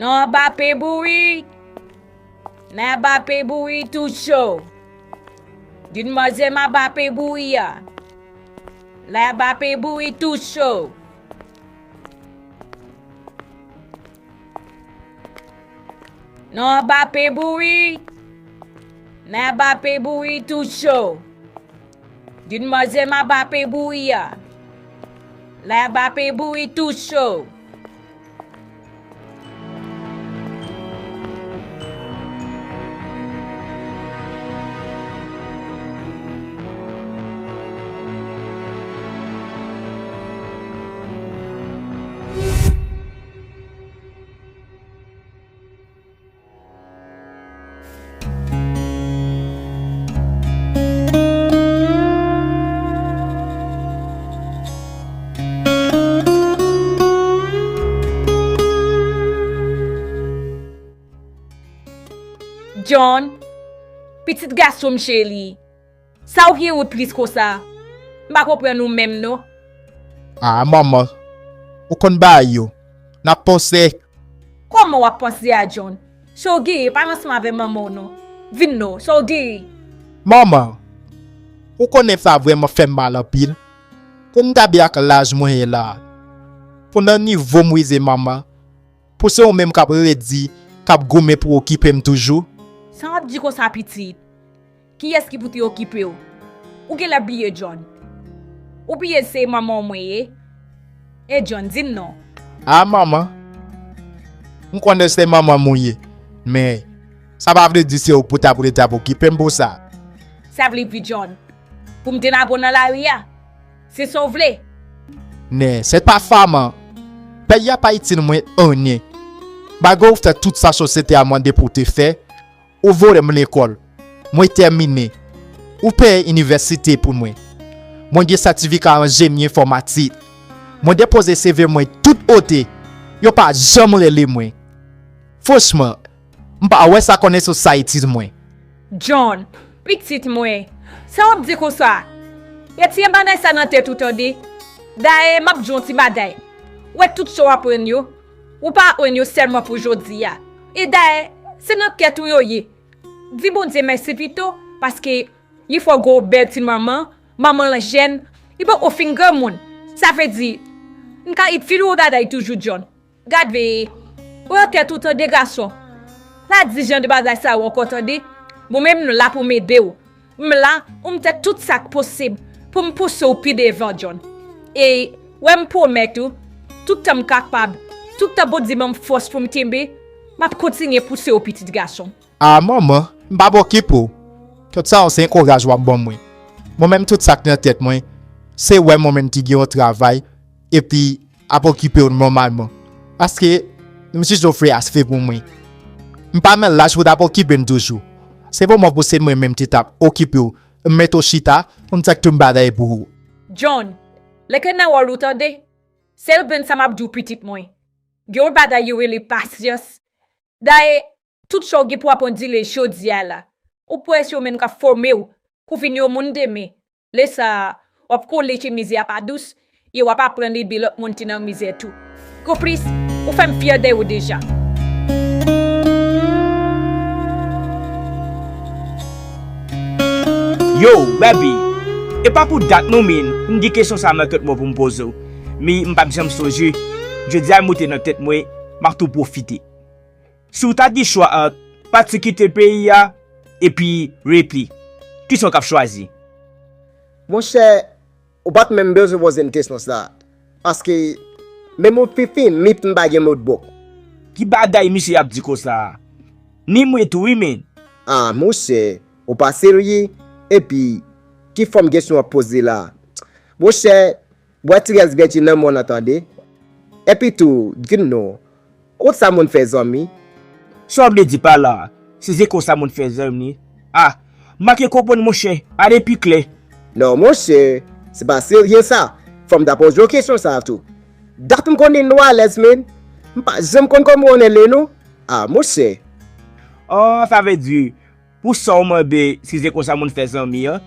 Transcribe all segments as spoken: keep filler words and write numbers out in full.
Non, Mbappé bouri. Nan Mbappé bouri tou cho. Di manzè Mbappé bouri a. La Mbappé bouri tou cho. Non, Mbappé bouri. Nan Mbappé bouri tou cho. Di manzè Mbappé bouri a. La Mbappé bouri tou cho. John, pitit gason m cheri, sa w gen wont plis konsa? M pa konprann ou menm non. Ah, manman, ou konn bagay yo. N ap panse. Kòman w ap panse a John? Sa w genyen, pa ansanm avè manman w non. Vin non, sa w genyen? Manman, ou konnen sa vrèman fè m mal anpil. Pou m ta byen ak laj mwen ye la. Pou nan nivo m rive manman. Pou se ou menm k ap redi, k ap goumen pou okipe m toujou. Sa w ap di konsa pitit? Kiyès ki pou te okipe w? Ou genlè bliye John. Ou bliye se manman w mwen ye? E John, di m non. Ah, manman. M konnen se manman m ou ye. Men, sa pa vle di se ou pou ta pou te ap okipe m pou sa. Sa vle di John. Pou m te nan bon nan lari a. Se sa w vle. Men, se pa faman. Peyi a pa itil mwen anyen. Malgre ou fè tout sa sosyete a mande pou w te fè, ou voye m lekòl. Mwen tèmine. Ou peye inivèsite pou mwen. Mwen gen sètifika an jeni enfòmatik. Mwen depoze C V mwen tout kote. Yo pa janm rele mwen. Franchman, m pa wè sa konnen sou sa itil mwen. John, pitit mwen, sa w ap di konsa? Retire bagay sa nan tèt ou tande. Dayè, m ap di w yon ti bagay. Ou wè tout sa w aprann yo, ou pa aprann yo sèlman pou jodi a. E dayè, se nan tèt ou yo ye. Di Bondye mèsi pito, paske li fè w gen yon bèl ti manman, manman lan jèn, li poko fin granmoun. Sa vle di, m ka itil ou yon bagay toujou, John. Gad veye, ou nan tèt ou tande gason. Pa di jan de bagay sa yo ankò tande. Bon, men m la pou m ede w. M la pou m fè tout sa k posib pou m pouse w pi devan, John. E, wè m pwomèt ou, tout tan m kapab, tout tan Bondye ban m fòs pou m kenbe, m ap kontinye pouse w, pitit gason. Ah, manman, m p ap okipe w. Tout sa yo se ankouraj w ap ban mwen. Mwen menm, tout sa k nan tèt mwen, se wè mwen menm ki gen yon travay, epi ap okipe w nòmalman. Paske, m jije w frè ase pou mwen. M pa nan laj pou w t ap okipe m toujou. Se pou mwen pou se mwen menm ki t ap okipe w, m mete w chita, pou m fè tout bagay pou ou. John, lè ke nan wòl ou tande, sèl grenn sa m ap di w pitit mwen. Gen yon bagay yo rele pasyans. Dayè, tout sa w gen pou aprann di l jodi a la. Ou pwè se yo menm k ap fòme w pou w vin yon moun demen. Lè sa a, w ap konnen ke mizè a pa dous, e w ap aprann ede lòt moun ki nan mizè tou. Konplis, ou fè m fyè de ou deja. Yo, Baby, e pa pou dat non, men, m gen kesyon sa nan tèt mwen pou m poze w. Men, m p ap janm sonje. Jodi a, l moute nan tèt mwen, m ap tou pwofite. Si w ta gen chwa ant pati kite peyi a epi repli, kisa w t ap chwazi? Monchè, ou pa t menm bezwen poze m kesyon sa a. Paske, menm yon fifi, m pa gen notebook. Ki bagay misye ap di konsa a? Ni mwen tou, wi, men. Ah, monchè, ou pa serye? Epi, ki fòm kesyon w ap poze la? Monchè, bwè ti rès vèti nan men w lan tande. Epi tou, di m non, ou konn sa moun fè zanmi? Sa w vle di pa la a? Se, se konsa moun fè zanmi? Ah, m manke konprann, monchè, ale pi klè. Non, monchè, se pa serye sa. Fò m ta poze w kesyon sa a tou. Dat m konnen nou alèz, men. M pa janm konn kòman w rele non. Ah, monchè. Oh, sa vle di, pou sa w mande si se konsa moun fè zanmi an,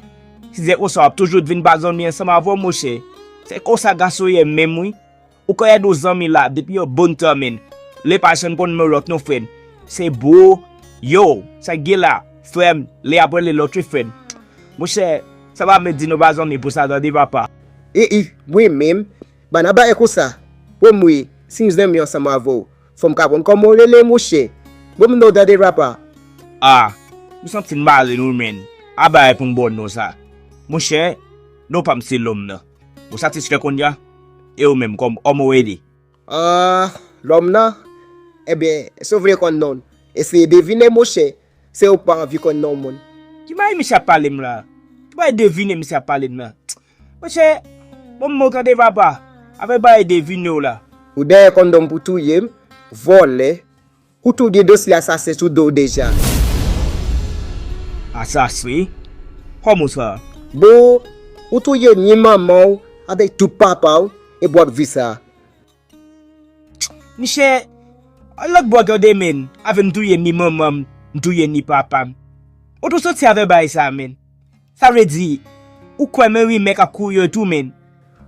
si se konsa w ap toujou vin pa zanmi ansanm avè w, monchè. Se konsa gason ye menm, wi. Ou ka ede w zanmi la depi yon bon tan, men. Lè pa janm konn men lòt non, frè m. Se bro, yo, sa k gen la, frè m, lè ap rele lòt wi, frè m. Monchè, sa pa vle di nou pa zanmi pou sa, tande papa. E, e, mwen menm, Banaba e konsa. Bon, mwen, si m zanmi ansanm avè w, fò m ka konn kòman w rele, monchè. Bon, m non, tande papa. A, m santi m male wi, menn. A bagay pou m ba w non sa. Monchè, non pa m se Lòm nan. Ou satisfè kounye a? E ou menm, kòm, kòman w rele? A, Lòm nan? Ebyen, si w vle konn non l, eseye devine, monchè. Se ou k pa anvi konn non moun. Ki bagay misye ap pale m la? Ki bagay devine misye ap pale m la? Monchè, bon, m tande papa. Avèk bagay devine w la. Ou dèyè kondòm pou touye m, vòlè. Ou touye dosye asasen sou do w deja. Asasen? Kòman sa? Bon, ou touye ni manman w avèk tout papa w, epi w ap di sa. Michè, lòt bò tande, menn, avè m touye ni manman m, m touye ni papa m. Ou tou soti avè bagay sa, menn. Sa vle di, ou kwè men rimè k ap kouri yo tou, menn.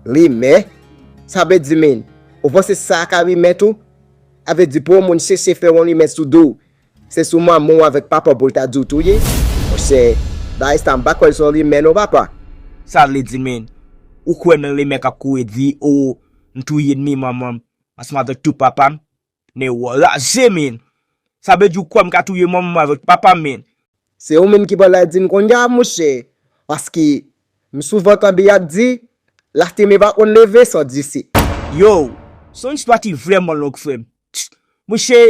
Rimè? Sa vle di, menn, ou panse sa ka rimè tou? Sa vle di pou yon moun chèche fè yon rimè sou do w, se sou manman w avèk papa w pou l ta di w touye? Monchè, bagay sa m pa kwè l se yon rimè non, papa. Sa vle di, menn, ou kwè nan rimè k ap kouri di, o, m touye ni manman m ansanm avèk tou papa m? Nèg ou raje, menn. Sa vle di ou kwè m ka touye manman m avèk papa m, menn. Se ou menm ki pral al di m kounye a, monchè. Paske m souvan tande y ap di, lafimen pa konn leve san disip. Yo, se yon istwa ki vrèman long, frè m. Monchè,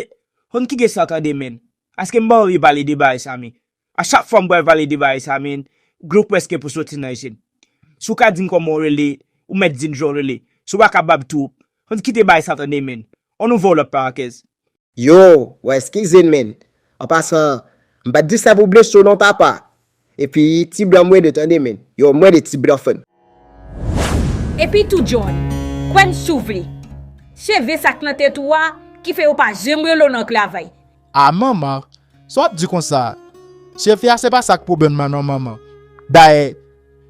fò n kite sa tande, menn. Paske m pa anvi pale de bagay sa, menn. A chak fwa m pral pale de bagay sa, menn, dlo prèske pou soti nan je m. Si w ka di m kòman w rele, ou mèt di m jan w rele. Si w pa kapab tou, ann kite bagay sa tande, menn. Ann ouvè yon lòt parakèz. Yo, w eskize m, menn. An pasan, m pa t di sa pou blese w non, papa. Epi, ti blan m rele tande, menn. Yo, m rele ti blan fè m. Epi tou, John, kwè m si w vle. Cheve sa k nan tèt ou a, ki fè yo pa janm rele w nan travay. A manman, sa w ap di konsa? Cheve a se pa sa k pwoblèm nan non, manman. Dayè,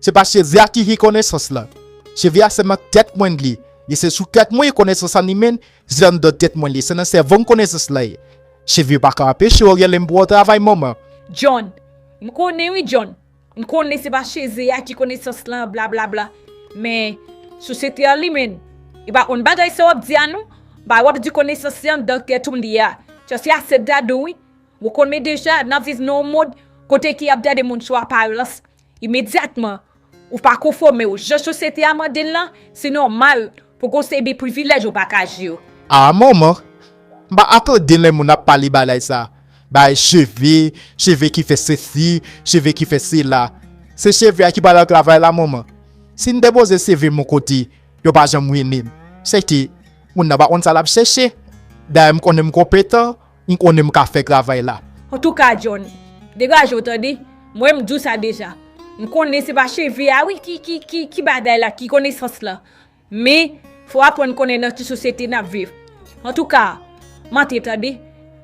se pa cheve a ki rekonesans lan. Cheve a se nan tèt mwen li ye. Se sou tèt mwen rekonesans lan li menm, se anndan tèt mwen li ye. Se nan sèvo m konesans lan ye. Cheve pa ka anpeche w rele m pou w travay, manman. John, m konnen wi, John. M konnen se pa cheve a ki konesans lan, blablabla. Men, sosyete a li menm, e pa konn bagay sa w ap di a non. Bagay w ap di konesans se anndan tèt ou m li a. Chèche asèt dadou wi. Ou konn men deja, n ap viv nan yon mond kote ke y ap gade moun sou aparans. Imedyatman, ou pa konfòme w jan sosyete a mande l lan, se nòmal pou gon seri de privilèj ou pa ka jwi yo. A manman, m pa atann lè moun ap pale bagay sa. Bagay cheve, cheve ki fè sesi, cheve ki fè sela. Se cheve a ki pa nan travay la, manman. Si n te poze seve m yon kote, yo pa janm rele m. Sèke moun nan pa konn sa l ap chèche. Dayè, m konnen m konpetan, m konnen m ka fè travay la. Antouka, John, degaje w tande. Mwen, m di w sa deja. M konnen se pa cheve a wi ki, ki, ki, ki bagay la, ki konesans lan. Men, fò w aprann konnen nan ki sosyete n ap viv. Antouka, m antre tande.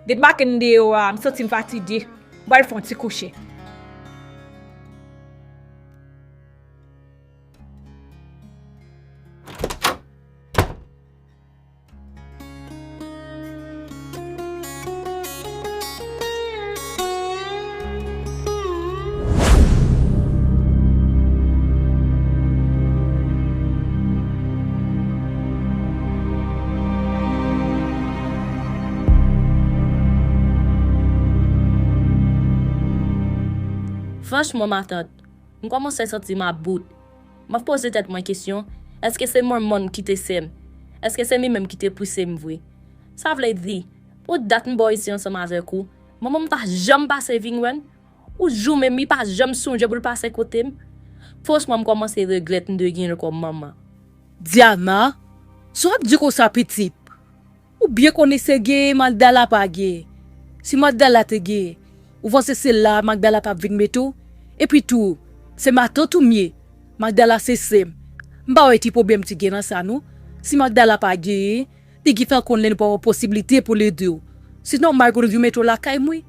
Depi maten m deyò a, m santi m fatige. M pral fè yon ti kouche. Franchman, matant, m kòmanse santi m about. M ap poze tèt mwen kesyon, èske se manman m ki te sè m? Èske se li menm ki te pouse m vre? Sa vle di, pou dat m bò isi ansanm avèk ou, manman m pa janm pase vin wè n? Ou jou menm, li pa janm sonje pou l pase kote m? Franchman, m kòmanse regrèt m te gen l kòm manman. Diana, sa w ap di konsa, pitit? Ou byen konnen se genyen Magdala pa genyen. Si Magdala te genyen, ou panse se la Magdala t ap vin mete w? Epi tou, se matant ou m ye. Magdala se sè m. M pa wè ki pwoblèm ti gen nan sa non. Si Magdala pa genyen, li gentan konn lè nou pa wè posiblite pou l ede w. Se nòmal pou l vin mete w lakay mwen.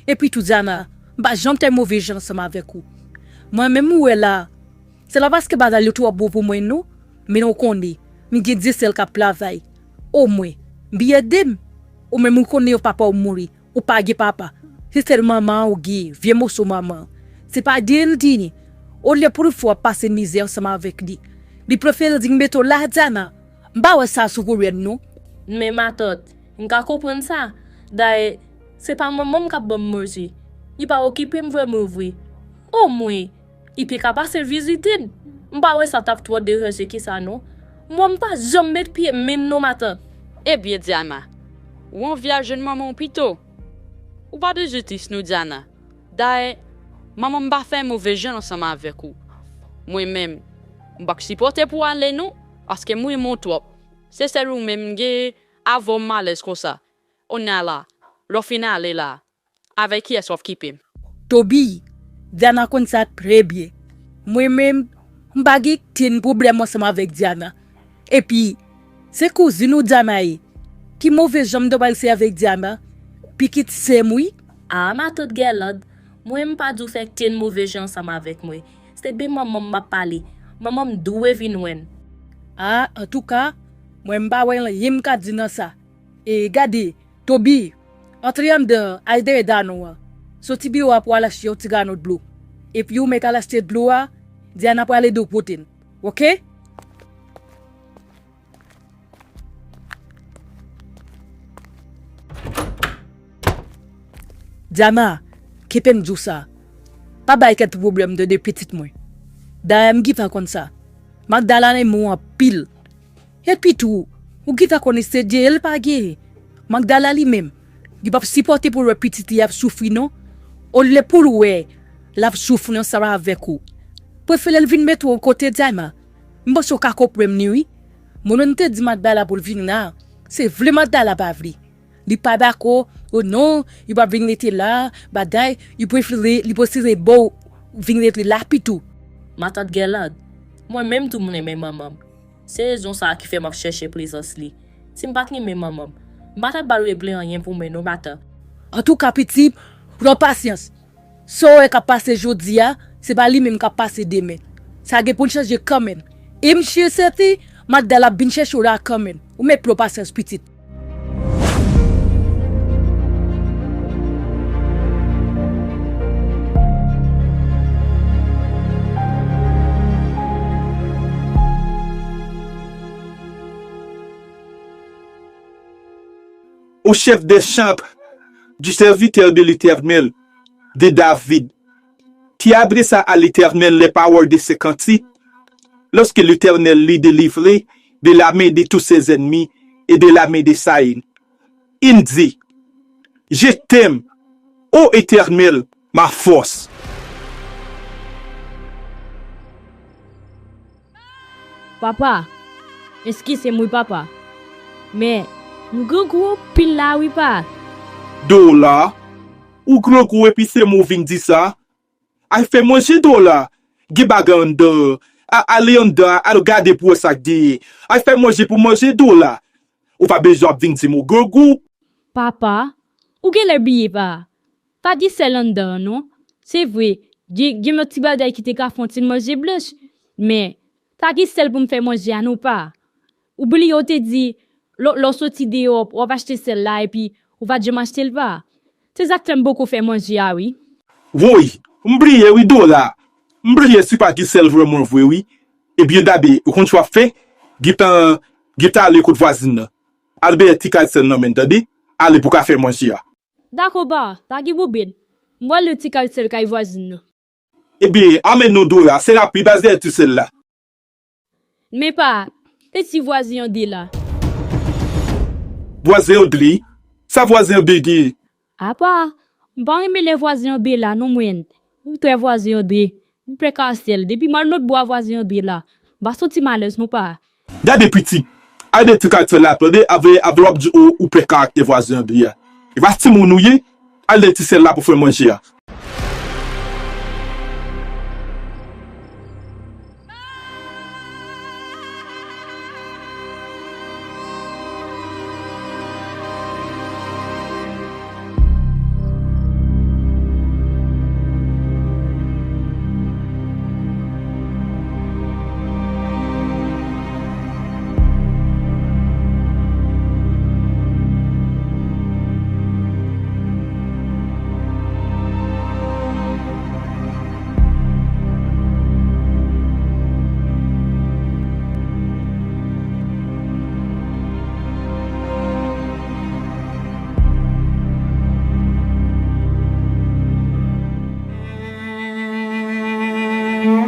Epi tou, Diana, m pa janm t move jan ansanm avèk ou. Mwen menm ou wè la, se pa paske bagay yo twò bon pou mwen non, men w konnen, m gen de sèl k ap travay. Omwen, m byen ede m. Ou menm ou konnen papa w mouri. Ou pa gen papa. Se sèl manman an ou gen, vye moso manman an. Se pa de l Dini. Olye pou l fè w ap pase mizè ansanm avèk li. Li prefere di m mete w la Diana. M pa wè sa sou kourèn non. Men matant, m ka konprann sa. Dayè, se pa manman m k ap ban m manje. Li pa okipe m vrèman vre. Omwen, li te ka pase vizite n. M pa wè sa t ap twò deranje ki sa non. Mwen m pa janm met pye menm non matant. Ebyen Diana, ou anvi al jwenn manman w pito. Ou pa bezwen tris non Diana. Dayè, manman m pa fè move jan ansanm avèk ou. Mwen menm, m p ap sipòte pou w ale non, paske m renmen w twòp. Se sèl ou menm m gen, avè w m alèz konsa. Kounye a la, lè w fin ale la, avèk kiyès w ap kipe m? Toby, Diana konn sa trè byen. Mwen menm, m pa gen kenn pwoblèm ansanm avèk Diana. Epi, se kouzin ou Diana ye. Ki move jan m ta pral fè avèk Diana? Pitit sè m wi. A, matant Gèlad, mwen m pa di w fè kenn move jan ansanm avèk mwen. Se de manman m m ap pale. Manman m dwe vin wè n. A, antouka, mwen m pa wè anyen m ka di nan sa. E gade, Toby, antre anndan, al dèyè Danon an. Soti biwo a pou al achte yon ti gano dlo. Epi ou mèt al achte dlo a, Diana pral ede w pote l. Oke? Diana, kenbe m di w sa. Pa bay kèt pwoblèm de, de pitit mwen. Dayè m gentan konn sa. Magdala renmen w anpil. Epi tou, ou gentan konnen se de l pa genyen. Magdala li menm, li p ap sipòte pou l wè pitit li ap soufri non. Olye pou l wè l ap soufri ansanm avèk ou, prefere l vin mete w yon kote Diana. M panse w ka konprann li wi. Mwen menm m te di Magdala pou l vin la. Se vle Magdala pa vle. Li pa dakò, o non, li p ap vin rete la, bagay, li prefere, li prefere ba w vin rete la pito. Matant Gèlad, mwen menm tou m renmen manman m. Se rezon sa a ki fè m ap chèche prezans li. Si m pa t renmen manman m, m pa t ap ba l regle anyen pou mwen non matant. Antouka pitit, pran pasyans. Sa w wè k ap pase jodi a, se pa li menm k ap pase demen. Sa gen pou l chanje kanmenm. E m si e sèten, Magdala ap vin chèche w la kanmenm. Ou mèt pran pasyans pitit. Au chef des chantres, du serviteur de l'Éternel, de David, qui adressa à l'Éternel les paroles de ce cantique, lorsque l'Éternel l'eut délivré de la main de tous ses ennemis et de la main de Saül. Il dit, Je t'aime, ô Éternel, ma force. Papa, eskize m wi papa. Men, nou grangou anpil la wi pa. Dola, ou grangou epi se mwen w vin di sa? Al fè manje Dola. Gen bagay anndan. A, ale anndan, al gade pou wè sa k genyen. Al fè manje pou manje Dola. Ou pa bezwen ap vin di m ou grangou. Papa, ou genlè bliye pa. Pa gen sèl anndan an non. Se vre, gen, gen yon ti bagay ki te ka fè yon ti manje blanch. Men, pa gen sèl pou m fè manje a non pa. Ou bliye w te di, lè, lè w soti deyò, w ap achte sèl la epi ou pa t janm achte l pa. Se sa k fè m poko fè manje a wi. Woy, m bliye wi Dola. M bliye si pa gen sèl vrèman vre wi. Ebyen Dabi, ou konn sa w ap fè? Gentan, gentan ale kot vwazin nan. Al bèyè ti kal sèl nan men l, tande? Ale pou w ka fè manje a. Dakò pa, pa gen pwoblèm. M pral lè ti kal sèl kay vwazin nan. Ebyen, anmen non Dola, se rapid, al bèyè ti sèl la. Men pa, e ti vwazen an de la. Vwazen an de? Sa vwazen an de gen? Apa, m pa renmen lè vwazen an de la non mwen. M pè vwazen an de. M pè karaktè l. Depi m al lòt bò a vwazen an de la, m pa santi m alèz non pa. Gade piti, al de ti karaktè la tande, avè, avè w ap di ou, ou pè karaktè vwazen an de a. E pa timoun ou ye, al de ti sèl la pou fè manje a. Jimbo!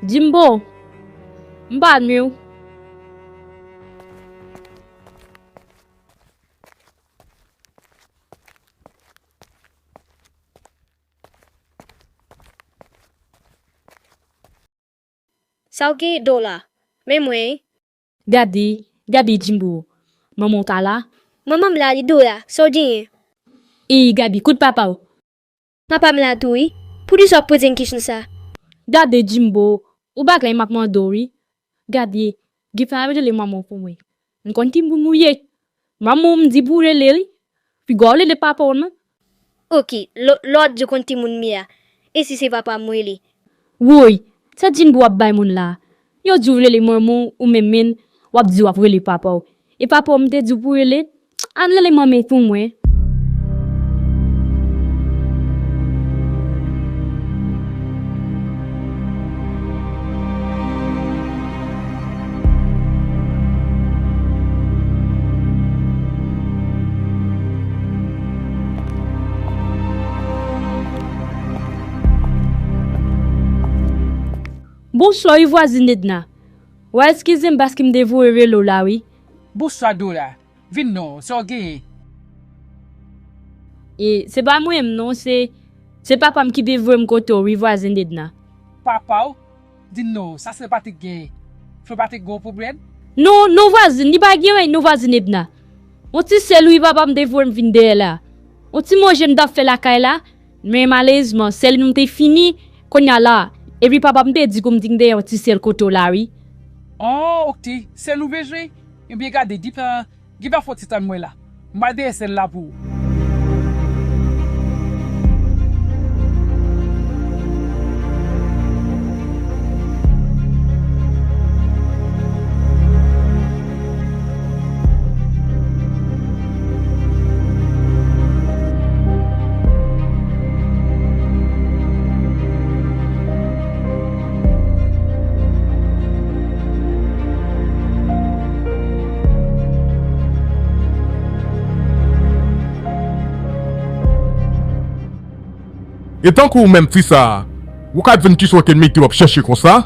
Jimbo! M pa nwi w. Sa w gen do la? Men mwen, wi. Gade, gade Jimbo. Manman w ta la? Manman m la, li do la. Sa w genyen? Ey, Gaby, kote papa w? Papa m la tou, wi. Poukisa w ap poze m kesyon sa? Gade, Jimbo, ou bagay m ap mande w, wi. Gade, Gifan ap rele manman w pou mwen. M konn ki moun ou ye. Manman w m di pou w rele li. Piga w rele papa w, non. Oke, lè, lè w ap di w konn ki moun m ye a. E si se papa m w rele? Woy, sa Jimbo ap bay moun la. Yo di w rele manman w, ou menm menm, w ap di w ap rele papa w. E papa w m te di w pou w rele? Ann rele manmi pou mwen. Bonswa wi vwazin Edna. W a eskize m paske m te voye rele w la wi. Bonswa Dora. Vin non, sa w genyen? E, se pa mwen menm non, se, se papa m ki te voye m kote w wi vwazin Edna. Papa w? Di non, sa se Patrick genyen. Frè Patrick gen yon pwoblèm? Non, non vwazin, li pa gen anyen non vwazin Edna. Yon ti sèl wi papa m te voye m vin dèyè la. Yon ti manje m t ap fè lakay la, men malerezman sèl m te fini, kounye a la, epi papa m te di pou m vin dèyè yon ti sèl kote w la wi. Oh, ok, sèl ou bezwen? Ebyen gade, di pa Gifan fè w ti tann mwen la. M pral dèyè sèl la pou ou. E tankou ou menm ti sa a, ou ka jwenn kisa w te mete w ap chèche konsa?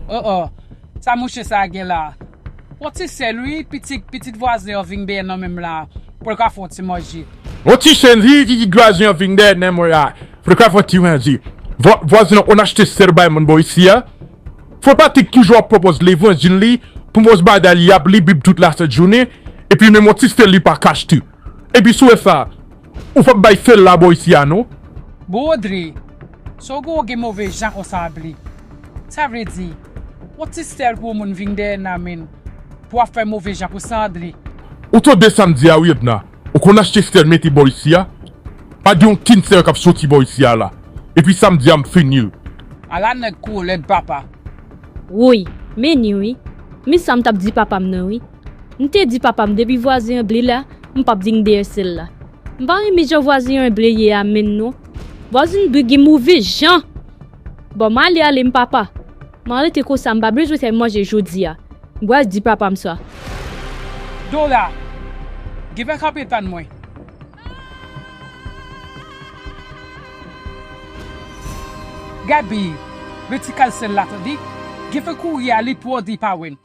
Oh, oh. Sa mouche sa a gen la? Yon ti sèl wi, pitit, pitit vwazen an vin dèyè nan men m la, pou l ka fè yon ti manje. Yon ti sèl wi, pitit vwazen an vin dèyè nan men w la, pou l ka fè yon ti manje. Vwa-, vwazen an, ou achte sèl bay moun bò isi a? Frè Patrick toujou ap pwopoze levanjil li, pwopoze bagay li ap li Bib tout lasent jounen, epi menm yon ti sèl li pa ka achte. Epi si w wè sa, ou p ap bay sèl la bò isi a non. Bon Rodri, sa w gen, w gen move jan konsa ap li? Sa vle di, yon ti sèl pou yon moun vin dèyè nan men l, pou w ap fè move jan pou sa ap li? Ou tande sa m di a wi Edna, ou konn achte sèl mete bò isi a? Pa gen okenn sèl k ap soti bò isi a la. Epi sa m di a m fini l. Ala nèg kolèd papa. Woy, men ni wi. Men sa m t ap di papa m nan wi. M te di papa m depi vwazen an ble la, m p ap vin dèyè sèl la. M pa renmen jan vwazen an ble ye a menm non. Vwazen an ble gen move jan. Bon, m ale ale m papa. M a rete konsa, m pa bezwen fè manje jodi a. M pral di papa m sa. Dora, Gifan kanpe tann mwen. Gaby, retire sèl la tande. Gifan kouri ale pou Rodri pa wè n.